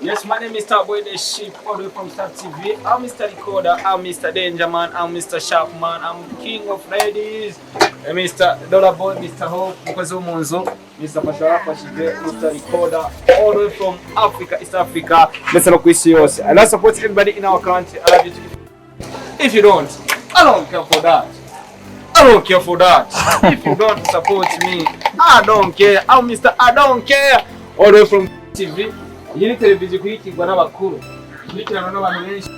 Yes, my name is Starboy the Sheep, all the way from Star TV. I'm Mr. Recorder, I'm Mr. Danger Man, I'm Mr. Sharpman, I'm King of Ladies, Mr. Dollar Boy, Mr. Hope, umukozi wo mu nzu, Mr. Fasha Fashije, Mr. Recorder, all the way from Africa, East Africa, ndetse no ku isi yose. I love support everybody in our country. I love you too. If you don't, I don't care for that. I don't care for that. If you don't support me, I don't care. I'm Mr. I don't care. All the way from TV. Iyi ni televiziyo ikurikirwa n'abakuru, ikurikiranwa n'abantu benshi.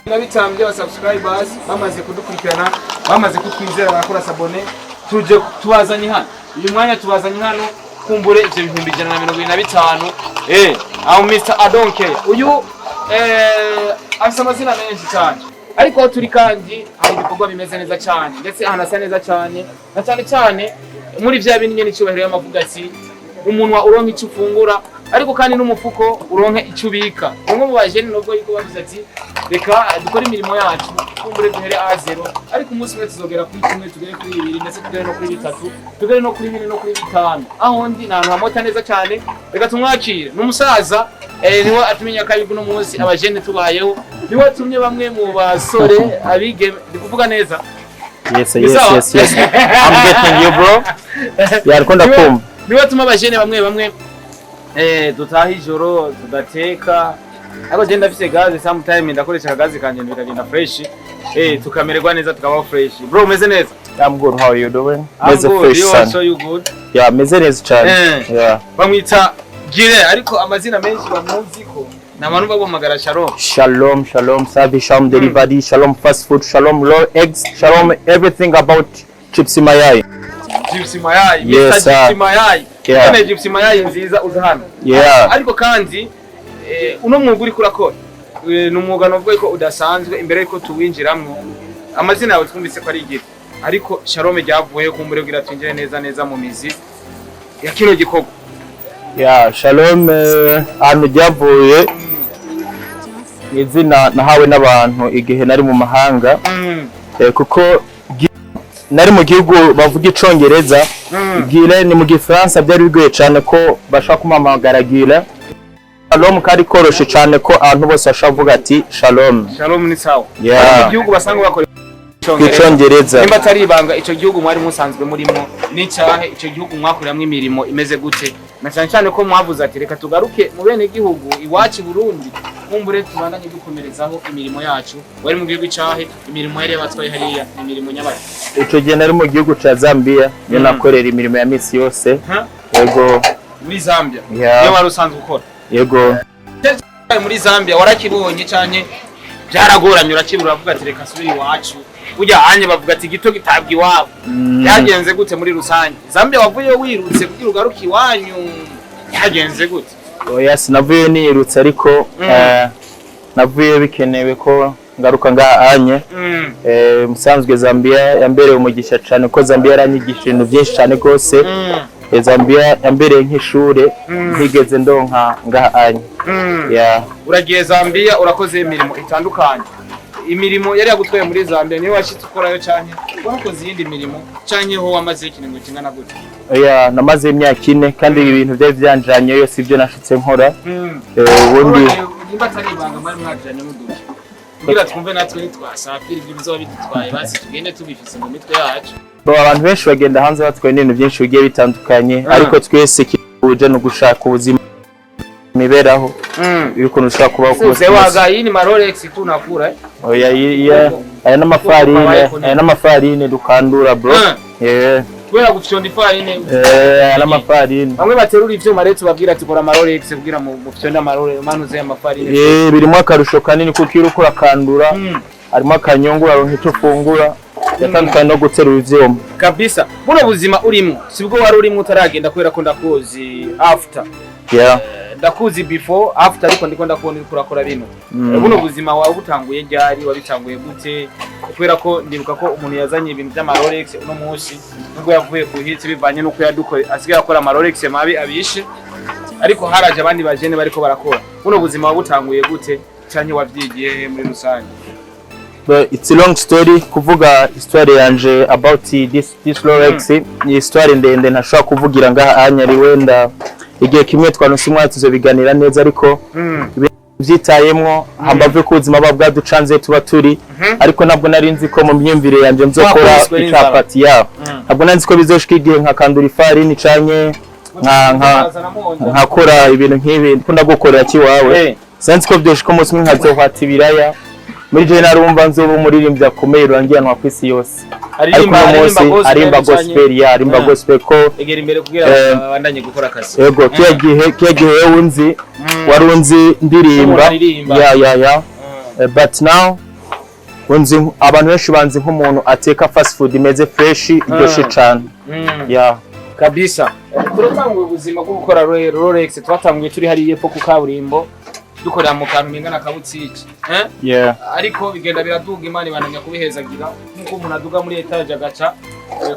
105,000 by'aba subscribers bamaze kudukurikirana, bamaze kutwizera, barakora s'abonner. Tuje tubazanye hano. Uyu mwanya tubazanye hano kumbure ivyo 125,000. I'm Mr. I don't care. Uyu afise amazina menshi cyane. Ariko aho turi kandi hari ibikorwa bimeze neza cyane, ndetse hanasa neza cyane, na cyane cyane muri vya bindi nyene icyubahiro y'amavuga ati umunwa uronka icyo ufungura, ariko kandi n'umufuko uronke icyo ubika. Umwe mu bajene nubwo yuko bavuze ati reka dukore imirimo yacu, kumbure duhere à zéro, ariko umunsi umwe tuzogera kuri kimwe, tugere kuri bibiri, ndetse tugere no kuri bitatu, tugere no kuri bine no kuri bitanu. Aho ndi ni ahantu hamota neza cyane. Reka tumwakire, ni umusaza, niwe atumenya akabigu uno munsi abajene tubayeho, niwe atumye bamwe mu basore abigeme, ndi kuvuga neza? Yes. Ni Yes. sawa? Yes, I'm getting you, bro. Yeah, ariko ndakumva. Niwe atuma abajene bamwe bamwe dutaha ijoro tudateka, ariko je ndafise gaze, sometime ndakoresha akagazi kanje bikagenda fresh, tukamererwa neza, tukabaho fresh. Bro, umeze neza? I'm good, how are you doing? I'm Meze good. fresh You sana. also, you good? Yeah, meze neza cyane. Yeah. Bamwita Gire, ariko amazina menshi bamuzi ko ni abantu baguhamagara Shalom. Shalom, shalom, safi, shalom delivery, shalom fast food, shalom Rolex, shalom everything about chips mayai. Gypsy Mayai. Yes, Mr. sir. Gypsy Mayai. Yeah. None Gypsy Mayai nziza uza hano. Yeah. Ariko kandi uno mwuga uriko urakora, ni umwuga novuga ko udasanzwe. Imbere yuko tuwinjiramwo, amazina yawe twumvise ko ari igiti, ariko Shalom ryavuye kumbure kugira twinjire neza neza mu mizi ya kino gikorwa. Yeah, shalom, ahantu ryavuye ni izina nahawe n'abantu igihe nari mu mahanga, kuko nari mu gihugu bavuga icongereza. Gire ni mu gifaransa, byari bigoye cyane ko bashaka kumpamagara Gire. Shalom kari koroshe cyane ko abantu bose bashobora kuvuga ati shalom. Shalom ni sawa. Yeah. Bari mu gihugu basanzwe bakora icongereza. Nimba atari ibanga, ico gihugu mwari musanzwe murimo n'icyahe? Ico gihugu mwakoreramwo imirimo imeze gute, na cyane cyane ko mwavuze ati reka tugaruke mu bene gihugu iwacu i Burundi, kumbure tubandanye dukomerezaho imirimo yacu? Wari mu gihugu icahe? Imirimo yari yabatwaye hariya ni imirimo nyabaki? Ico gihe nari mu gihugu ca Zambia, niyo nakorera imirimo ya misi yose. Ha? Yego. Muri Zambia? Yeah. Niyo wari usanzwe ukora? Yego. Muri Zambia warakibonye canke byaragoranye urakibura, uravuga ati reka nsubire iwacu? Burya anye bavuga ati gito gitabwa iwabo. Byagenze gute muri rusange? Zambia wavuyeyo wirutse kugira ugaruke iwanyu? Byagenze gute? Oya, sinavuye nirutse, ariko navuye bikenewe ko ngaruka ngaha anye. Musanzwe Zambia yambereye umugisha cyane, ko Zambia yaranyigishije ibintu byinshi cyane rwose. Zambia yambereye nk'ishure ntigeze ndonka ngaha anye. Yeah. Uragiye Zambia, urakoze imirimo itandukanye. Imirimo yari yagutwaye muri Zambia niyo washitse ukorayo, canke warakoze iyindi mirimo, canke ho wamaze ikiringo kingana gute? Oya, namaze imyaka 4, kandi ibintu byari byanjanyeyo si byo nashitse nkora. Ubundi Nimba atari ibanga, mwari mwajanye muduke kugira twumve natwe nitwasafira ibyo bizoba bidutwaye, basi tugende tubifise mu mitwe yacu. Bo, abantu benshi bagenda hanze batwaye n'ibintu byinshi bigiye bitandukanye, ariko twese kuje no gushaka ubuzima, imiberaho y'ukuntu ushobora kubaho ku Mzee munsi. Waga, hii ni marolex tu nakura, eh? Oya, aya n'amafarine, aya n'amafarine dukandura, bro. Yeah. Kubera gufyonda ifarine. Aya n'amafarine. Bamwe baterura ivyuma rero tubabwira ati kora amarolex kugira mu mufyonde amarolex manuze amafarine. Birimo akarusho kanini, kuko iyo uriko urakandura harimo akanyungu, uraronka icyo ufungura, yatandukanye no guterura ivyuma. Kabisa, buno buzima urimo sibwo wari urimo utaragenda, kubera ko ndakuzi after. Ndakuzi before, after, ariko ndiko ndakubona uriko urakora bino. Buno buzima wawe butanguye ryari? Wabitanguye gute? Kubera ko ndibuka ko umuntu yazanye ibintu by'amarolex uno munsi, nubwo yavuye ku hits bivanye n'uko yadukore, asigaye akora amarolex mabi abishe, ariko haraje abandi bajene bariko barakora. Buno buzima wabutanguye gute, canke wavyigiye he muri rusange? But it's a long story, kuvuga histoire yanje about this Rolex ni histoire ndende ntashobora kuvugira ngaha anya, ari wenda Igihe kimwe twanose umwana tuzobiganira neza, ariko byitayemwo hambavu ko ubuzima buba bwaducanze tuba turi, ariko ntabwo nari nzi ko mu myumvire yanjye nzokora Wakubiswe n'inzara. icapati ya ntabwo nari nzi ko bizoshika igihe nkakandura ifarini canke nkakora ibintu nk'ibi ndikunda gukorera kiwawe. Sinzi ko byoshika umunsi umwe nkazohata ibiraya. Muri je narumva nzoba umuririmbyi akomeye rurangiranwa ku isi yose, ariko uno munsi arimba gospel, ya arimba gospel ko Egera imbere kugira babandanye gukora akazi. Ego, kiya gihe wewe unzi, wari unzi ndirimba. Umuntu aririmba. Ya, but now unzi, abantu benshi banzi nk'umuntu ateka fast food imeze fresh, iryoshe cane. Ya. Kabisa. Turatanguye ubuzima bwo gukora Rolex, twatanguye turi hariya epfo ku kaburimbo, dukorera mu kantu bingana kabutiki, eh? Yeah. Ariko bigenda biraduga, Imana ibandanya kubihezagira nk'uko umuntu aduga muri étage agaca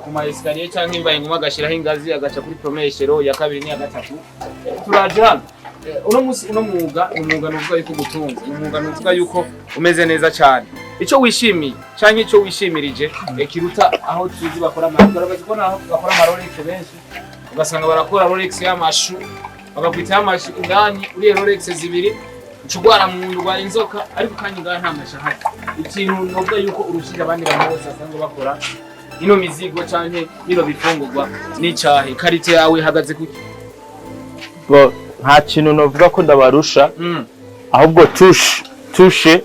ku ma escalier, canke bibaye ngombwa agashiraho ingazi agaca kuri première, ya kabiri n'iya gatatu. Turaje hano. Uno munsi uno mwuga ni umwuga nuvuga yuko ugutunze, ni umwuga nuvuga yuko umeze neza cyane. Icyo wishimiye canke icyo wishimirije kiruta aho tuzi bakora ama barabazi ko naho bakora ama Rolex benshi, ugasanga barakora Rolex y'amashu, bakakwita y'amashu, indani uriye Rolex zibiri uca mu nda, urwara inzoka, ariko kandi ngaha nta mashu ahari. Ikintu novuga yuko urushije abandi bantu bose basanzwe bakora ino mizigo canke bino bifungurwa n'icahe? Qualité yawe ihagaze kuki? Bo, nta kintu novuga ko ndabarusha, ahubwo touche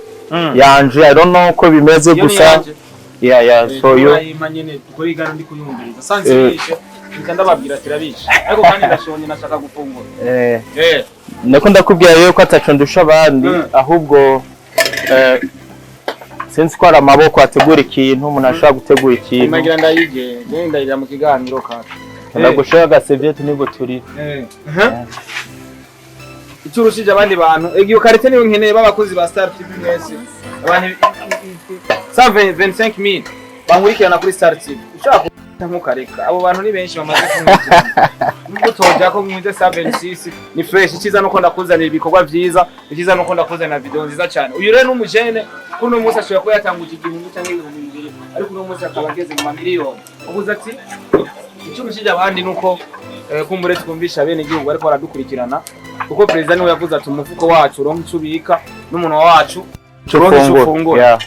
yanje, I don't know uko bimeze Iyo ni gusa. yanje. Yeah, so you Turayima nyene dukora igano, ndi kuyumviriza sanze bishe mpita ndababwira ati irabishe, ariko kandi ndashonje, nashaka gufungura. Nako ndakubwira rero ko ataco ndusha abandi, ahubwo sinzi ko ari amaboko ategura ikintu, umuntu ashobora gutegura ikintu. Imagira ndayige ngende ndayirira mu kiganiro kaka. Ndagushira agaseviyete nibwo turira. Icyo urushije abandi bantu, iyo qualité niyo nkeneye b'abakozi ba Star TV mwese, abantu 125,000 bankurikirana kuri Star TV, ushaka kuta ntukareka, abo bantu ni benshi bamaze kunkurikirana, nubwo utoja ko mwize 76 ni fresh. Icyiza nuko ndakuzanira ibikorwa vyiza, icyiza nuko ndakuzanira video nziza cyane. Uyu rero n'umujene kuri uno munsi ashobora kuba yatanguje 1000 cyangwa 2000, ariko uno munsi akaba ageze mu mamiliyoni. Ubuze ati icyo urushije abandi nuko kumbure twumvisha bene igihugu ariko baradukurikirana, kuko perezida niwe yavuze ati umufuko wacu uronka icyo ubika n'umunwa wacu uronka icyo ufungura.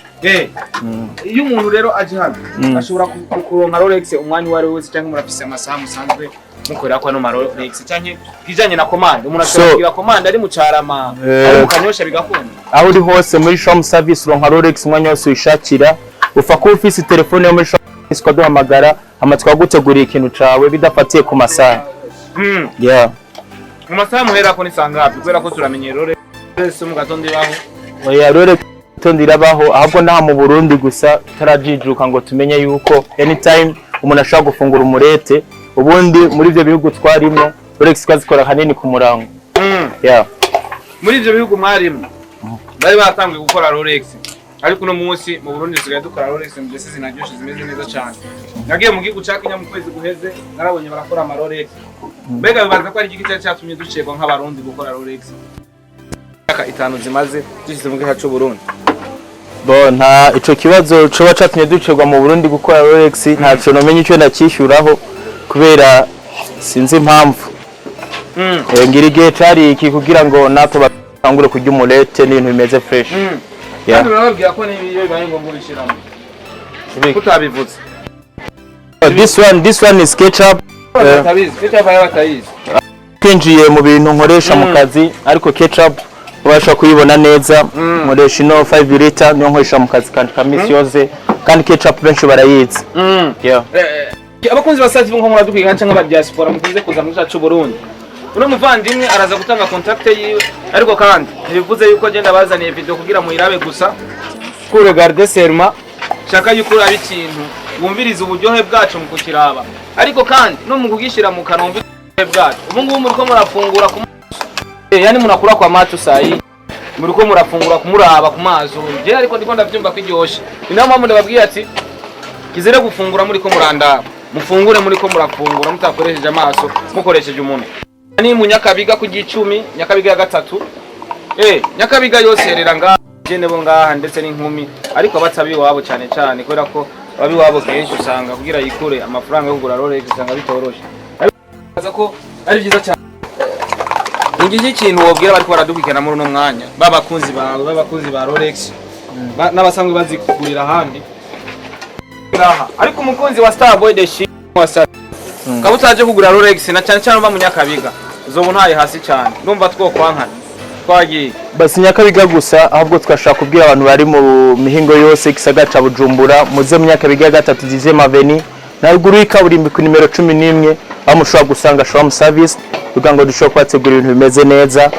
Iyo umuntu rero aje hano ashobora kuronka Rolex umwanya uwo ari we wese, cyangwa murafise amasaha musanzwe mukorera ko ano ma Rolex, cyangwa kijanye na commande, umuntu ashobora kugira commande ari mu Carama, ari mu Kanyosha, bigakunda? Aho uri hose muri Shom Service uronka Rolex umwanya wose wishakira. Ufa kuba ufise telefone yo muri Shom Service, ukaduhamagara hama tukagutegurira ikintu cawe bidafatiye ku masaha. Yeah. Mu masaha muherako ni sangapi? Kubera ko turamenye Rolex mu gatondo ibaho. Oya, Rolex itondo irabaho, ahubwo naha mu Burundi gusa tutarajijuka ngo tumenye yuko anytime umuntu ashobora gufungura umurete. Ubundi muri ivyo bihugu twarimo Rolex twazikora hanini ku murango. Yeah. Muri ivyo bihugu mwarimo bari batanguye gukora Rolex, ariko uno munsi mu Burundi dusigaye dukora Rolex mbese zinaryoshe, zimeze neza cyane. Nagiye mu gihugu ca Kenya mu kwezi guheze, narabonye barakora ama Rolex. Mbega bibaza ko ari igiki cyari cyatumye ducegwa nk'Abarundi gukora Rolex, imyaka 5 zimaze dushyize mu gihugu c'u Burundi? Bo, nta ico kibazo coba catumye ducerwa mu Burundi gukora Rolex, ntaco nomenya ico ndakishyuraho kubera sinzi impamvu. Ngira igihe cari iki kugira ngo natwe batangure kurya umurete n'ibintu bimeze fresh. Yeah. Kandi urababwira ko n'iyo bibaye ngombwa ubishiramo kutabivuze. This one is ketchup. Batabizi ketchup, bari batayizi. Twinjiye mu bintu nkoresha mu kazi, ariko ketchup ubasha kuyibona neza. Nkoresha ino 5 liter, niyo nkoresha mu kazi kanje ka misi yose, kandi ketchup benshi barayizi. Yeah. Abakunzi ba Star TV, nko muradukwiga cyangwa aba diaspora mukunze kuza mu gihugu cy'u Burundi, uno muvandimwe araza gutanga contact yiwe, ariko kandi ntibivuze yuko agenda bazaniye video kugira muyirabe gusa, ku regarde seulement. Shaka yuko uraba ikintu, wumviriza uburyohe bwacu mu kukiraba, ariko kandi no mu kugishyira mu kanwa wumva uburyohe bwacu. Ubu ngubu muriko murafungura ku maso, yani munakura kwa macho sayi muriko murafungura kumuraba ku maso je, ariko ndiko ndavyumva ko iryoshe. Ni nayo mpamvu ndababwiye ati kizere gufungura muriko murandaba, mufungure muriko murafungura mutakoresheje amaso, mukoresheje umunwa. Ni mu Nyakabiga ku Gicumi, Nyakabiga ya gatatu, Nyakabiga yose yerera ngaha jene bo ngaha ndetse n'inkumi, ariko abatabi iwabo cyane cyane, kubera ko ababi iwabo kenshi usanga kugira yikure amafaranga yo kugura Rolex usanga bitoroshe, ariko ko ari byiza cyane. Ni iki kintu wobwira bariko baradukurikirana muri uno mwanya, babakunzi bawe, babakunzi ba Rolex, n'abasanzwe bazikugurira ahandi ngaha, ariko umukunzi wa Starboy the Ship wa Star ukaba utaje kugura Rolex, na cyane cyane uva mu Nyakabiga, uzoba untaye hasi cyane. Ndumva twokwankana twagiye. Basi Nyakabiga gusa, ahubwo twashaka kubwira abantu bari mu mihingo yose igisagara ca Bujumbura, muze mu Nyakabiga ya gatatu, dixième avenue, na ruguru y'ikaburimbi ku nimero 11, aho mushobora gusanga Shalom Service, kugira ngo dushobore kubategura ibintu bimeze neza.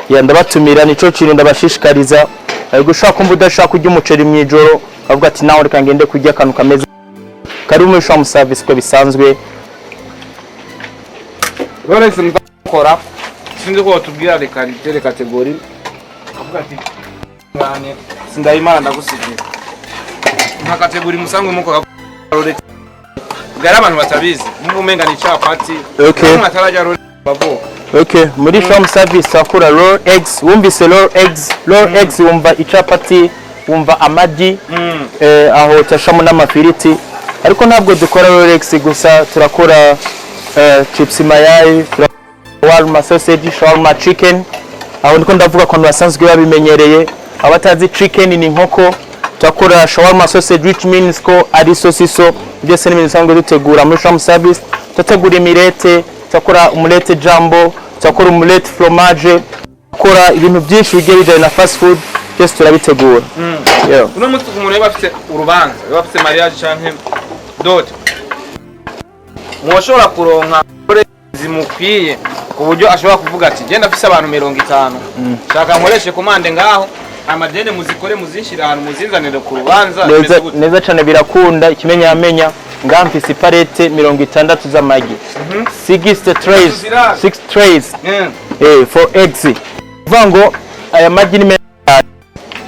Ya, ndabatumira, nico kintu ndabashishikariza. Ariko ushaka kumva udashaka kurya umuceri mu ijoro, avuga ati nawe reka ngende kurya akantu kameze kari muri Shalom Service uko bisanzwe. Rolex muzakora, sinzi ko watubwira, reka ritere catégorie, avuga ati ngane sindayimana ndagusigiye nka catégorie musanzwe mukora Rolex, bwari abantu batabizi nkuko umenga ni capati. Umuntu atarajya Rolex bavuka. Okay, muri Shalom Service akora roll eggs. Wumvise roll eggs, roll eggs wumva icapati, wumva amagi, aho tashamo n'amafiriti. Ariko ntabwo dukora roll eggs gusa, turakora chips mayai, turakora shawarma sausage, shawarma chicken. Aho ndiko ndavuga ku bantu basanzwe babimenyereye. Abatazi, chicken ni inkoko. Turakora shawarma sausage, which means ko ari sosiso. Byose ni ibintu dusanzwe dutegura muri Shalom Service. Turategura imirete, turakora omelette jumbo, turakora omelette fromage, turakora ibintu byinshi bigiye bijyanye na fast food, byose turabitegura. Yeah. Uno munsi umuntu yaba afite urubanza, yaba afite mariage canke dot, mwoshobora kuronka Rolex zimukwiye ku buryo ashobora kuvuga ati genda afise abantu 50, shaka nkoreshe commande ngaho, amadene muzikore, muzinshire ahantu, muzinzanire ku rubanza? Neza. Bimeze gute? Neza cyane, birakunda. Ikimenyamenya ngaha mfise iparete 60 z'amagi, 60 trays. Zirara. 6 trays for eggs. Kuvuga ngo aya magi ni meza cyane.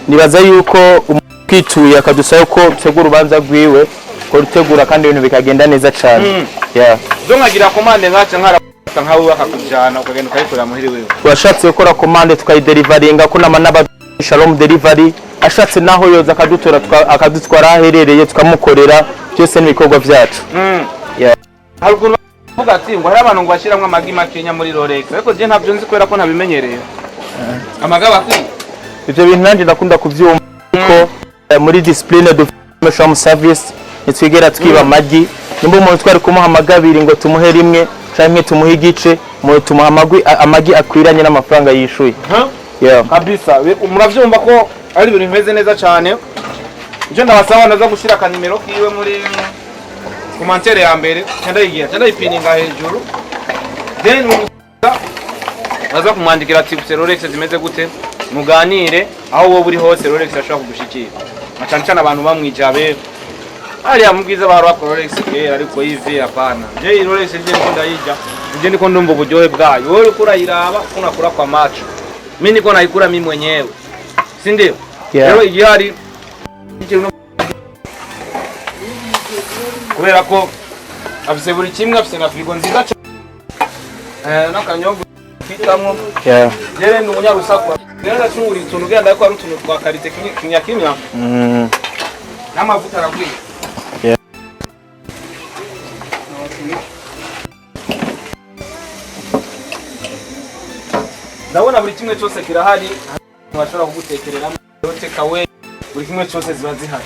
Nibaza yuko umwituye akadusaba ko dutegura urubanza rwiwe, ko rutegura kandi ibintu bikagenda neza cyane. Yeah. Zo nkagira commande nkaca nkarafata nkawe bakakujana, ukagenda ukayikorera muhiri wiwe? Washatse gukora commande tukayideliveringa, ko nama n'aba Shalom Delivery, ashatse naho yoza akadutora, akadutwara aho aherereye, tukamukorera. Byose n'ibikorwa byacu. Yeah. Hari ukuntu bavuga ati ngo hari abantu ngo bashyiramo amagi makenya muri Rolex, ariko je ntabyo nzi kubera ko ntabimenyereye. Amagi aba akwiye? Ibyo bintu nanjye ndakunda kubyumva, ariko muri discipline dufite Shalom Service ntitwigera twiba amagi. Nimba umuntu twari kumuha amagi abiri ngo tumuhe rimwe canke tumuhe igice, umuntu tumuha amagi akwiranye n'amafaranga yishuye. Yeah. Kabisa, muravyumva ko ari ibintu bimeze neza cyane. Icyo ndabasaba, ndaza gushyira akanimero kiwe muri commentaire ya mbere, cyenda yigira cyenda yipininga hejuru, then baza kumwandikira ati ufite Rolex zimeze gute, muganire. Aho wowe uri hose Rolex ashobora kugushikira, na cyane cyane abantu bamwijabe hariya mu bwiza bahora bakora Rolex kera, ariko yivi hapana. Je iyi Rolex je ndiko ndayirya, je ndiko ndumva uburyohe bwayo. Wowe uriko urayiraba unakura kwa macho, mi niko naikula mi mwenyewe, si ndio? Yeah. Rero igihari ikintu kubera ko afise buri kimwe, afise na frigo nziza cyane, n'akanyobwa kitamwo. Jere ni umunyarusaku rero, ndacungura utuntu ugenda, ariko hari utuntu twa qualité kimya kimya n'amavuta aragwiye. Ndabona buri kimwe cyose kirahari, bashobora kugutekereramo take away, buri kimwe cyose ziba zihari.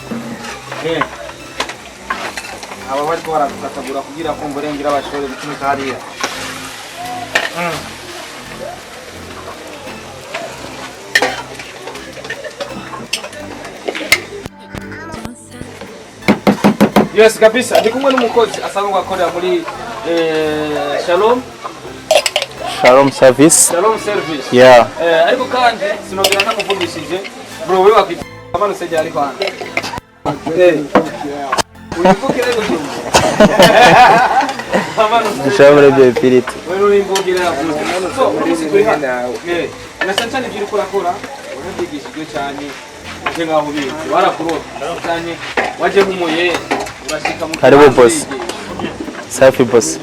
Aba bariko baradukatagura kugira ko mburengera bashobore gutumika hariya. Yes, kabisa, ndi kumwe n'umukozi asanzwe akorera muri Shalom. Shalom Service. Shalom Service. Yeah. Ariko kandi sinongera ntamuvugishije. Bro, wewe wakwita amanutse ryari hano? Uyivugire gutyo. Amanutse. Dushira muri ibyo bifiriti. Wewe uri yavuze. So, uno munsi turi hano. Na cyane cyane ibyo uriko urakora, warabyigishijwe cyane, uje nkaho ubizi. Warakurota cyane, waje nk'umuye, urashika mu Karibu, kibanza boss. urigisha. Safi, boss.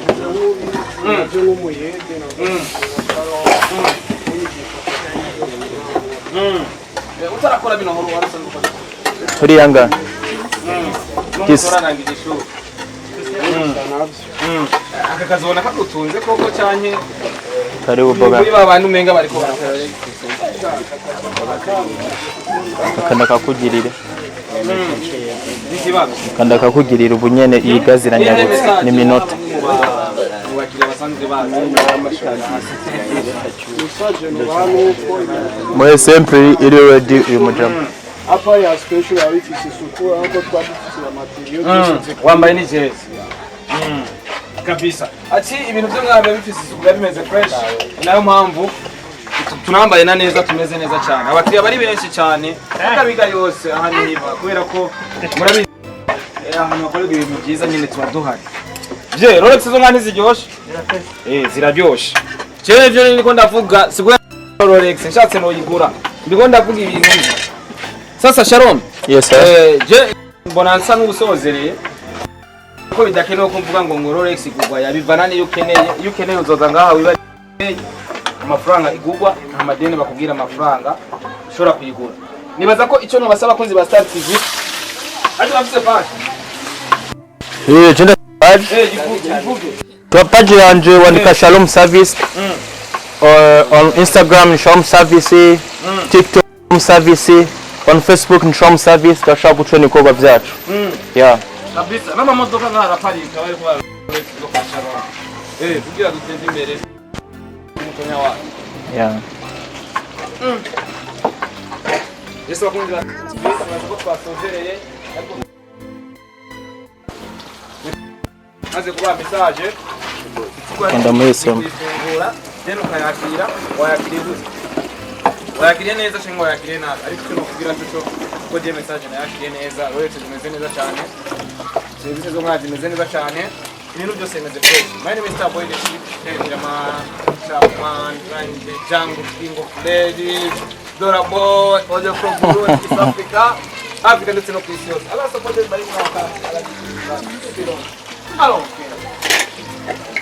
Utarakora bino nkuru wari usanzwe ukora iki? Uriya ngana. N'umunsi wararangije ishuri. Aka kazi ubona kagutunze koko canke? Karibu boga. Kuri ba bantu umenga bariko barafasha. Kanda kakugirire. N'ikibazo. Kanda kakugirire ubu nyene iyi gazi iranyarutse ni minota. Mu bakiriya basanzwe bazi. Muri sempre iri ready uyu mujama. Apa ya special yaba ifise isuku, aho twaba dufise amatiyo byose. Wambaye n'ijezi kabisa. Ati ibintu byo mwambaye bifise isuku, biba bimeze fresh. Ni nayo mpamvu tunambaye na neza, tumeze neza cyane. Abakiriya bari benshi cyane akabiga yose aha niba kubera ko murabizi, ahantu hakorerwa ibintu byiza nyine tuba duhari. Je, Rolex zo nka ntiziryoshe? Ziraryoshe. Jewe ivyo niko ndavuga, sigura Rolex nshatse noyigura, ndiko ndavuga ibintu nzi. Sasa Shalom. Yes sir. Je mbona nsa nk'ubusozereye ko bidakenewe ko mvuga ngo Rolex igurwa yabivana n'iyo ukeneye. Iyo ukeneye uzoza ngaha wiba amafaranga igurwa, nta madeni bakubwira amafaranga ushobora kuyigura. Nibaza ko icyo nobasaba abakunzi ba Star TV, ariko bafise page. Je page. Ivuge ivuge. Kwa page yanje wandika Shalom Service. On Instagram ni Shalom Service, TikTok Shalom Service, on Facebook ni Shalom Service, turashobora guca ibikorwa byacu. Yeah. Kabisa, n'amamodoka ngaha araparika bariko bara Rolex zo kwa Shalom, kugira duteze imbere umutonya wacu. Yeah. Yesu bakunzi ba TV, tumaze ko twasozereye, ariko maze kubaha message. Kanda muri soma. Kuyifungura then ukayakira. Wayakiriye gute? Wayakiriye neza cyangwa wayakiriye nabi? Ariko icyo nokubwira cyo ko je message nayakiriye neza. Rolex zimeze neza cyane, serivisi zo mwazi zimeze neza cyane, ibintu byose bimeze fresh. My name is Star Boy the Ship Benjamin Chapman the Jungle King of Ladies, Dora Boy, all the from Burundi, East Africa, Africa ndetse no ku isi yose. Aba supported by Mwaka. I don't care.